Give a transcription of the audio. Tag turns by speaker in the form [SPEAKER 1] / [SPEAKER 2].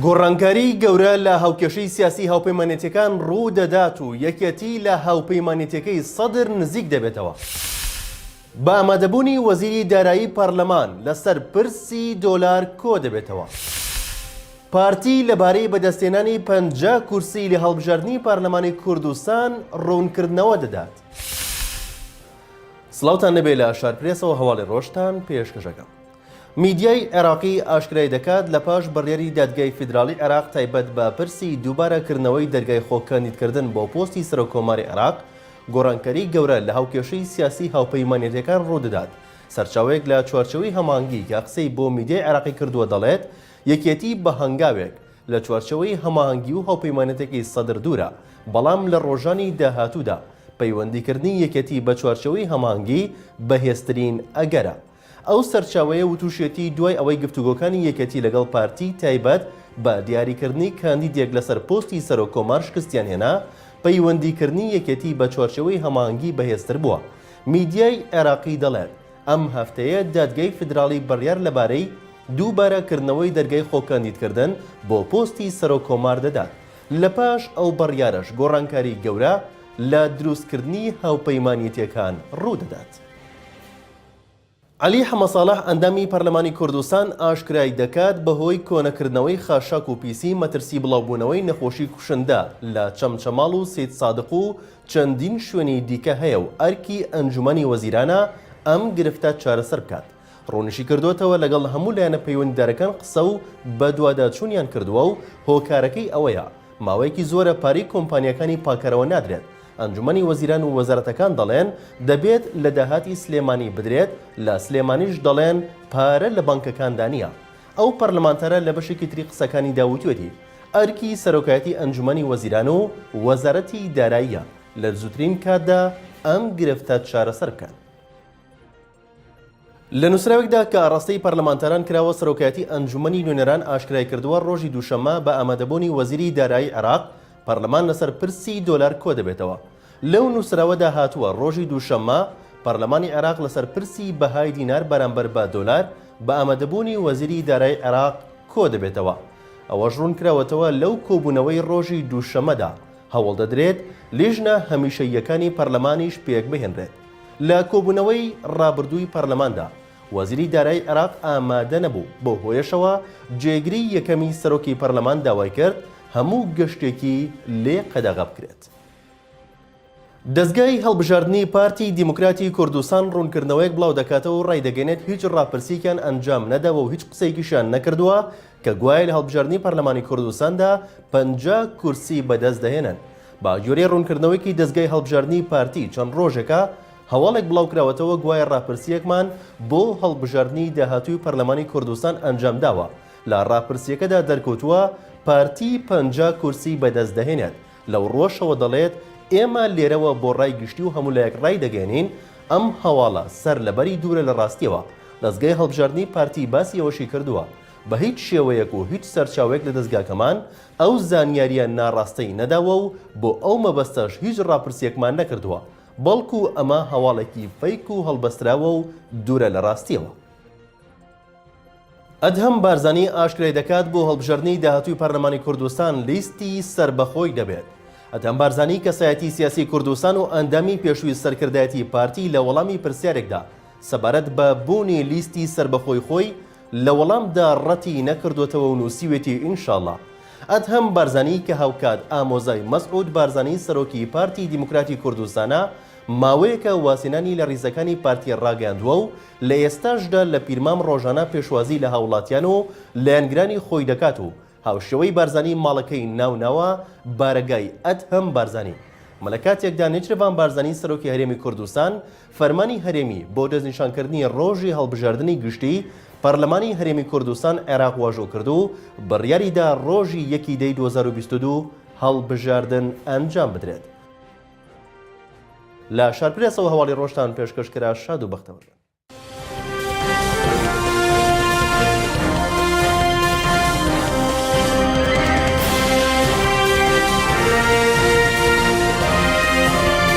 [SPEAKER 1] گۆڕانکاریی گەورە لە هاوکێشەی سیاسی هاوپەیمانێتیەکان ڕوو دەدات و یەکێتی لە هاوپەیمانێتیەکەی سەدر نزیک دەبێتەوە. بە ئامادەبوونی وەزیری دارایی پەرلەمان لەسەر پرسی دۆلار کۆدەبێتەوە. پارتی لەبارەی بەدەستهێنانی 50 کورسی لە هەڵبژاردنی پەرلەمانی کوردستان ڕوونکردنەوە دەدات. سڵاوتان لێبێ لە شارپرێسەوە هەواڵی ڕۆژتان پێشکەشەکەم. میدیای عێراقی ئاشکرای دەکات، لە پاش بڕیاری دادگای فیدراڵی عێراق تایبەت بە پرسی دووبارە کردنەوەی دەرگای خۆ کاندیدکردن بۆ پۆستی سەرۆک کۆماری عێراق، گۆڕانکاری گەورە لە هاوکێشەی سیاسی هاوپەیمانێتیەکان ڕوودەدات. سەرچاوەیەک لە چوارچێوەی هەماهەنگی کە قسەی بۆ میدیای عێراقی کردووە دەڵێت، یەکێتی بە هەنگاوێک لە چوارچێوەی هەماهەنگی و هاوپەیمانێتێکی سەدر دوورە، بەڵام لە ڕۆژانی داهاتوودا پەیوەندیکردنی یەکێتی بە چوارچێوەی هەماهەنگی بەهێزترین ئەگەرە. ئەو سەرچاوەیە وتوشیەتی دوای ئەوەی گفتوگۆکانی یەکێتی لەگەڵ پارتی تایبەت بە دیاریکردنی کاندیدێک لەسەر پۆستی سەرۆک کۆمار شکستیان هێنا، پەیوەندیکردنی یەکێتی بە چوارچێوەی هەماهەنگی بەهێزتر بووە. میدیای عێراقی دەڵێت، ئەم هەفتەیە دادگای فیدراڵی بڕیار لەبارەی دووبارە کردنەوەی دەرگای خۆکاندیدکردن بۆ پۆستی سەرۆک کۆمار دەدات، لەپاش ئەو بڕیارەش گۆڕانکاری گەورە لە دروستکردنی هاوپەیمانێتیەکان ڕوودەدات. عەلی حەمەساڵح ئەندامی پەرلەمانی کوردستان ئاشکرای دەکات، بەهۆی کۆنەکردنەوەی خاشاک و پیسی مەترسی بڵاوبوونەوەی نەخۆشی کوشندە لە چەمچەماڵ و سەیدسادق و چەندین شوێنی دیکە هەیە و ئەرکی ئەنجومەنی وەزیرانە ئەم گرفتە چارەسەر بکات. ڕوونیشیکردۆتەوە لەگەڵ هەموو لایەنە پەیوەندیدارەکان قسە و بەدواداچوونیان کردووە و هۆکارەکەی ئەوەیە ماوەیەکی زۆرە پارەی کۆمپانیاکانی پاککەرەوە نادرێت، ئەنجومەنی وەزیران و وەزارەتەکان دەڵێن دەبێت لە داهاتی سلێمانی بدرێت، لە سلێمانیش دەڵێن پارە لە بانکەکاندا نییە. ئەو پەرلەمانتارە لە بەشێکی تری قسەکانیدا وتوێتی، ئەرکی سەرۆکایەتی ئەنجومەنی وەزیران و وەزارەتی داراییە لە زووترین کاتدا ئەم گرفتە چارەسەر بکەن. لە نووسراوێکدا کە ئاڕاستەی پەرلەمانتاران کراوە، سەرۆکایەتی ئەنجوومەنی نوێنەران ئاشکرایکردووە، ڕۆژی دووشەممە بە ئامادەبوونی وەزیری دارایی عێراق، پەرلەمان لەسەر پرسی دۆلار کۆدەبێتەوە. لەو نووسراوەدا هاتووە، ڕۆژی دووشەممە پەرلەمانی عێراق لەسەر پرسی بەهای دینار بەرامبەر بە دۆلار بە ئامادەبوونی وەزیری دارایی عێراق کۆدەبێتەوە. ئەوەش ڕوونکراوەتەوە، لەو کۆبوونەوەی ڕۆژی دووشەممەدا هەوڵدەدرێت لیژنە هەمیشەییەکانی پەرلەمانیش پێکبهێنرێت. لە کۆبوونەوەی ڕابردووی پەرلەماندا، وەزیری دارایی عێراق ئامادە نەبوو، بەو هۆیەشەوە جێگری یەکەمی سەرۆکی پەرلەمان داوای کرد هەموو گەشتێکی لێ قەدەغە بکرێت. دەزگای هەڵبژاردنی پارتی دیموکراتی کوردستان ڕوونکردنەوەیەک بڵاودەکاتەوە و ڕایدەگەیەنێت هیچ ڕاپرسییەکیان ئەنجام نەداوە و هیچ قسەیەکیشیان نەکردووە کە گوایە لە هەڵبژاردنی پەرلەمانی کوردستاندا 50 کورسی بەدەست دەهێنن. بە گوێرەی ڕوونکردنەوەیەکی دەزگای هەڵبژاردنی پارتی چەند ڕۆژێکە هەواڵێک بڵاوکراوەتەوە گوایە ڕاپرسییەکمان بۆ هەڵبژاردنی داهاتووی پەرلەمانی کوردستان ئەنجامداوە، لە ڕاپرسییەکەدا دەرکەوتووە پارتی 50 کورسی بەدەست دەهێنێت، لەو ڕووەشەوە دەڵێت ئێمە لێرەوە بۆ ڕای گشتی و هەموو لایەک ڕایدەگەیەنین ئەم هەواڵە سەر لەبەری دوورە لە ڕاستیەوە. دەزگای هەڵبژاردنی پارتی باسی ئەوەشی کردووە بە هیچ شێوەیەک و هیچ سەرچاوەیەک لە دەزگاکەمان ئەو زانیارییە ناڕاستەی نەداوە و بۆ ئەو مەبەستەش هیچ ڕاپرسییەکمان نەکردووە، بەڵکو ئەمە هەواڵێکی فەیک و هەڵبەستراوە و دوورە لە ڕاستییەوە. ئەدهەم بارزانی ئاشکرای دەکات بۆ هەڵبژاردنی داهاتووی پەرلەمانی کوردستان لیستی سەربەخۆی دەبێت. ئەدهەم بارزانی کەسایەتی سیاسی کوردستان و ئەندامی پێشووی سەرکردایەتی پارتی لە وەڵامی پرسیارێکدا سەبارەت بە بوونی لیستی سەربەخۆی خۆی لە وەڵامدا ڕەتی نەکردۆتەوە و نووسیوێتی ئینشاڵا ئەدهەم بارزانی کە هاوکات ئامۆزای مەسعود بارزانی سەرۆکی پارتی دیموکراتی کوردستانە ماوەیەکە وازهێنانی لە ڕیزەکانی پارتی ڕاگەیاندووە و لە ئێستاشدا لە پیرمام ڕۆژانە پێشوازی لە هاوڵاتیان و لایەنگرانی خۆی دەکات و هاوشێوەی بارزانی ماڵەکەی ناو ناوە بارەگای ئەدهەم بارزانی. ئەمە لە کاتێکدا نێچیرڤان بارزانی سەرۆکی هەرێمی کوردستان فەرمانی هەرێمی بۆ دەستنیشانکردنی ڕۆژی هەڵبژاردنی گشتی پەرلەمانی هەرێمی کوردستان عێراق واژۆ کرد و بڕیاریدا ڕۆژی یەکی دەی 2022 هەڵبژاردن ئەنجام بدرێت. لە شارپرێسەوە هەواڵی ڕۆژتان پێشکەش کرا شاد و بەختەوەر بن.